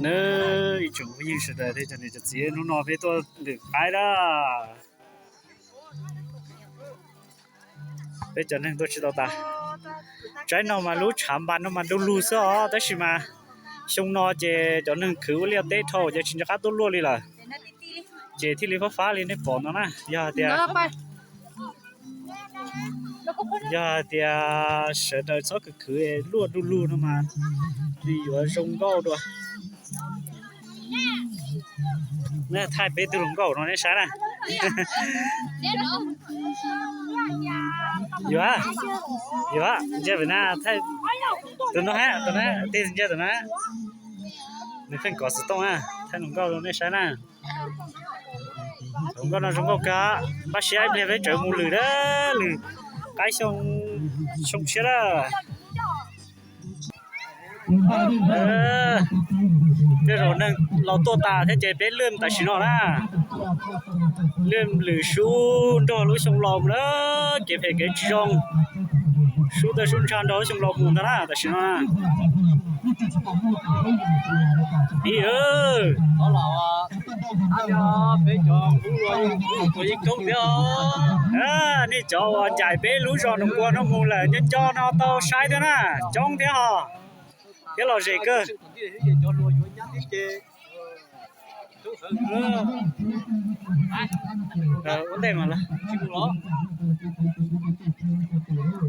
Nawb, ib tsoom phooj ywg sawv daws thiab cov niam cov txiv, hnub no peb tuaj lwm qaib na. Peb cov neeg tuaj tsis tau tas. Tsaib no mas lub tshav npas no mas du lug xwb os, tab sis mas xyoo no ces cov neeg khwv ua liaj teb dhau ces tsis nco qab tuaj luaj li lawm, ces thiaj li fab fab li nej pom no na. Yog hais tias, yog hais tias sawv daws txhob khwv khwv luaj du lug no mas nws yuav zoo nkauj dua. Neb thaij peb tug hluas nkauj no nej saib na. Yuav, yuav ntsia pem na, thaij tus no hab, tus no, tig ntsia tus no. Nws pheej kov xov tooj na, thaij hluas nkauj rau nej saib na. Hluas nkauj no zoo nkauj kawg, npaj siab ib pliag peb tseem mus lwm na, lwm qaib xyoo, xyoo tshiab na. Tej zaum neeg laus tuaj tas thiab ces peb lwm tam sim no na. Lwm lwm sub nrog lub xyoo laus na, kev phem kev tsis zoo, sub tawg sub ntsag nrog lub xyoo laus mus ntag na tam sim no na. Pib, peb cov kuv yeej coob thiab. Nej cov uas ncaim peb lub zos Noo Nkuas no mus lawm nco nco no tau saib thiab na, coob thiab hos, thiab lom zem kawg. Ua ntej mas,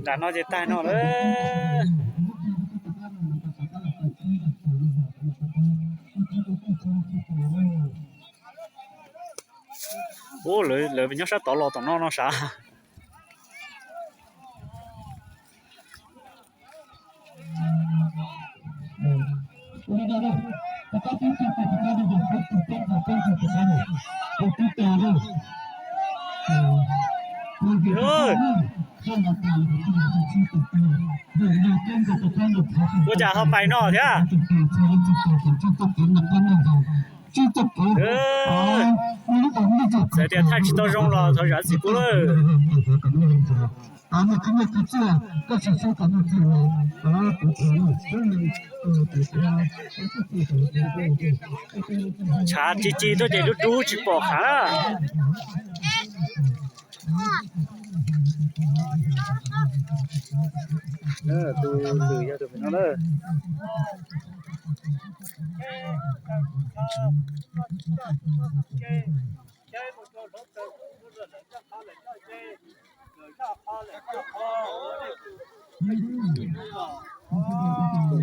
nram no ces tag no lawm. Ub, lawv nyob sab tod los tom no no sav. Ua cas ho pais no thiab? Txawm tias thaij tsis tau zoo los thov zam txim pub lawm. Tshav ci ci tuaj ces dub dub tsis pom qab. Tus lwm yog tus pem no na.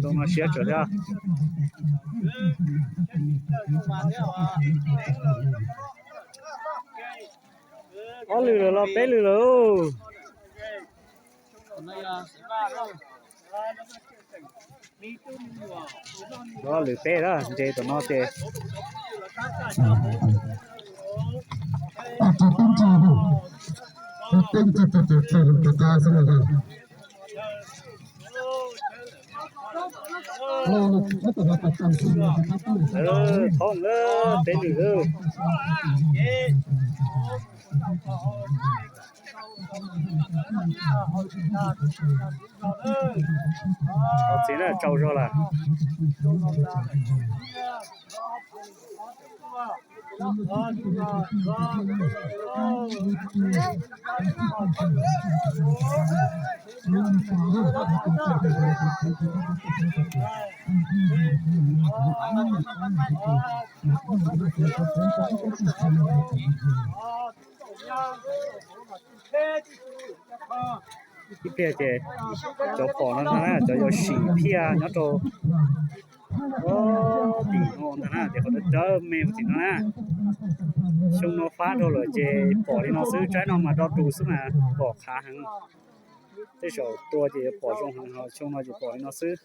Tus no siab tsawv thiab. Ob lwm lawm los peb lwm lawm. Lwm peb na, nce tom no ces. Thoob lawm, peb lwm lawm. Txiv na, tsaug zog lawm. Ib pliag ces cov phom no ntag na, cov yuav sim phiaj nyob rau tim no ntag na, ces qhov dawb dawb me tim no na. Xyoo no fab dhau lawm ces pom li no xwb, tsaib no mas do dus xwb mas pom qhav heev. Tej zaum tua ces yuav pom zoo heev, xyoo no ces pom li no xwb.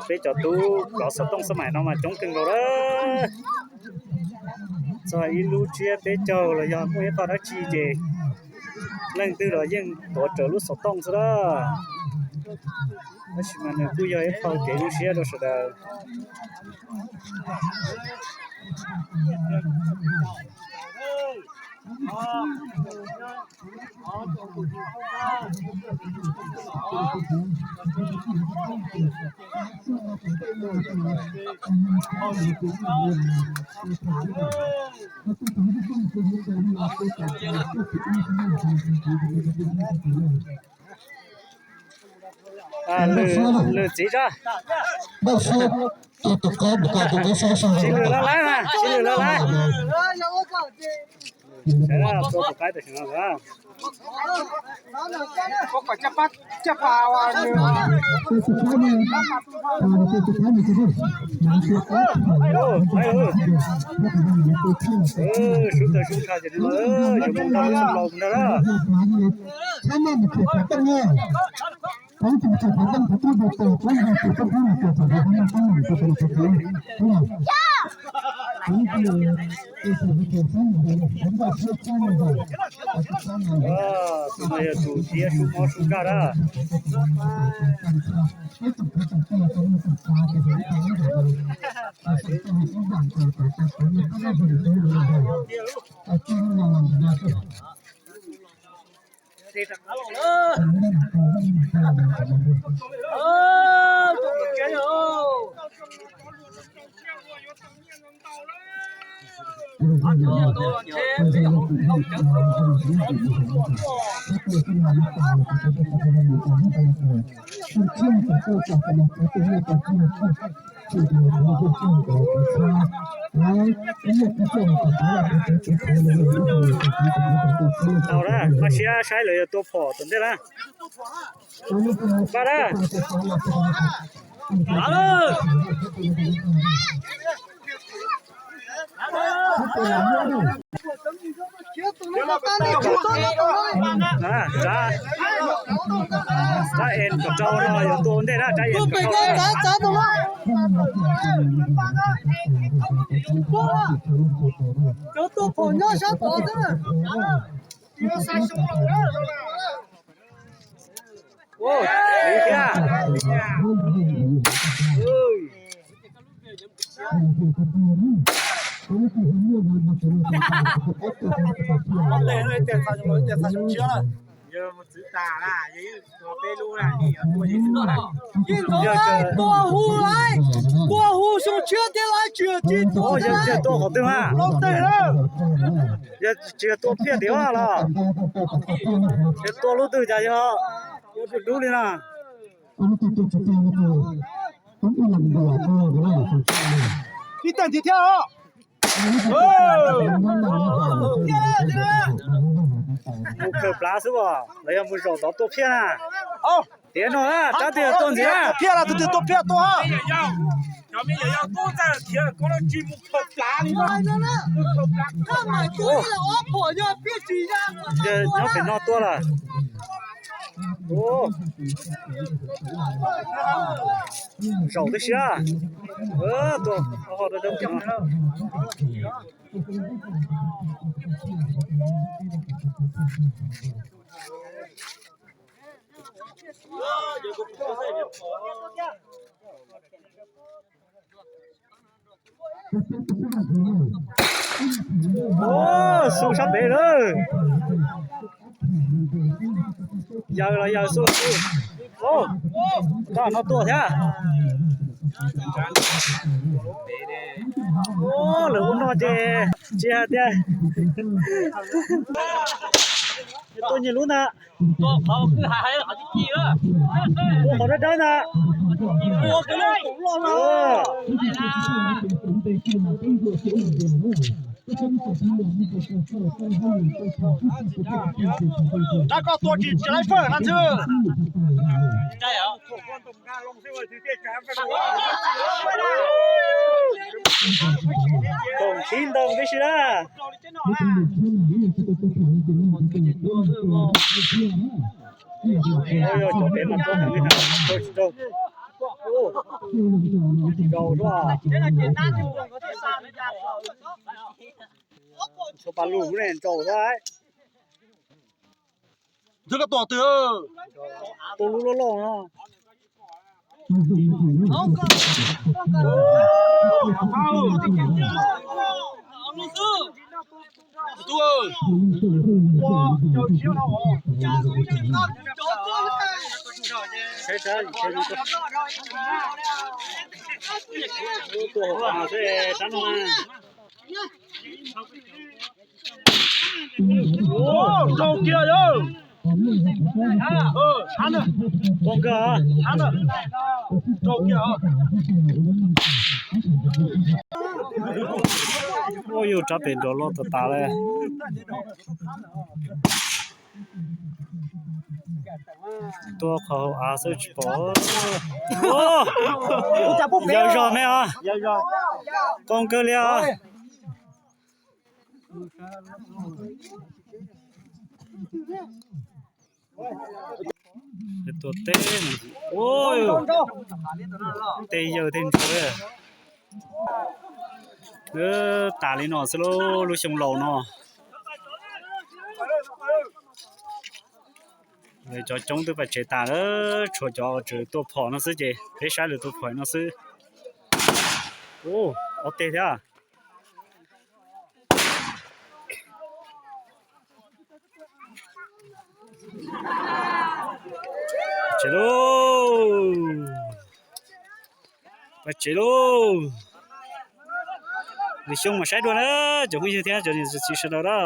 Peb cov tub kov xov tooj xab maim no mas coob kawg nkaus lawm. Txog ib lub tsiab teb caug los yog muaj ib qho dab tsi ces leej twg los yeej tuav rawv lub xov tooj xwb lawm. Tab sis mas nws kuj yog ib qho kev zoo siab rau sawv daws. Lwm txiv tso. Sib lwm laj lab na, sib lwm laj lab. Sawv daws tua tus qaib tam sim no. Sub tawg sub ntsha ces yuav mus nrog lub xyoo laus mus nrog lawm. Tus no yog tus thiab sub mob sub ntsaj na. Tau na, koj siab saib lawv yuav tua phom tom ntej na. Npaj na. Rab, rab es kaum rau no yuav tua ua ntej na, rab es kaum rau. Cov tua phom nyob sab tod xwb. Ua li thiab. Yeej ntxov tua hu lawm, tua hu xyoo tshiab thiab lawv tsis tsis tua. Yog tua qhov twg mas? Yog tsis yog tua phiaj tim vaj los? Yog tua lub twg cas yog ua dub dub li no? Ib tag nrhiav thiab os. Mus khaws plav xwb os, lawv yog mus zaum tod tua phiaj na. Tiav no na, rab twg tua ntxiv na. Tua phiaj los tus twg tua phiaj tua. Ces nyob pem no tua lawm. Zaum tib si. Tua ho rau dawb pem no. Xu sab pem lawm. Yawg los yawg xu xu. Koj no tua thiab. Lawv ua no ces tsis hais tias tua nyias lub ntag. Tua qhov dawb dawb ntag. Rab koj tua tsis tsis laib fawj no ntswg. Koom khib ntoo tib si na. Cov pem mas tuaj heev li na, tuaj tsis raug. Raug xwb. Tshuav pas lug ne, raug xwb. Ntswg koj tua twg? Tua lub loj loj no. Raug kiag yog. Poob kawg. Raug kiag. Ua yus rab pem nrov loj tas tas li. Tuaj qhov hauv av xwb tsis pom. Yau zog ne os. Poob kawg li os. Tuaj teb, tej yawg tej ntsuag. Wb tas li no xwb lauj, lub xyoo laus no. Cov coob twb pais tsev tas lawm, tshuav cov tseem tuaj phom no xwb ces peb saib lwm tus phom no xwb. Ua ob teg thiab. Tsev lauj, pais tsev lauj. Lwm xyoo mas saib dua na, cov phooj ywg thiab cov niam txiv sawv daws na.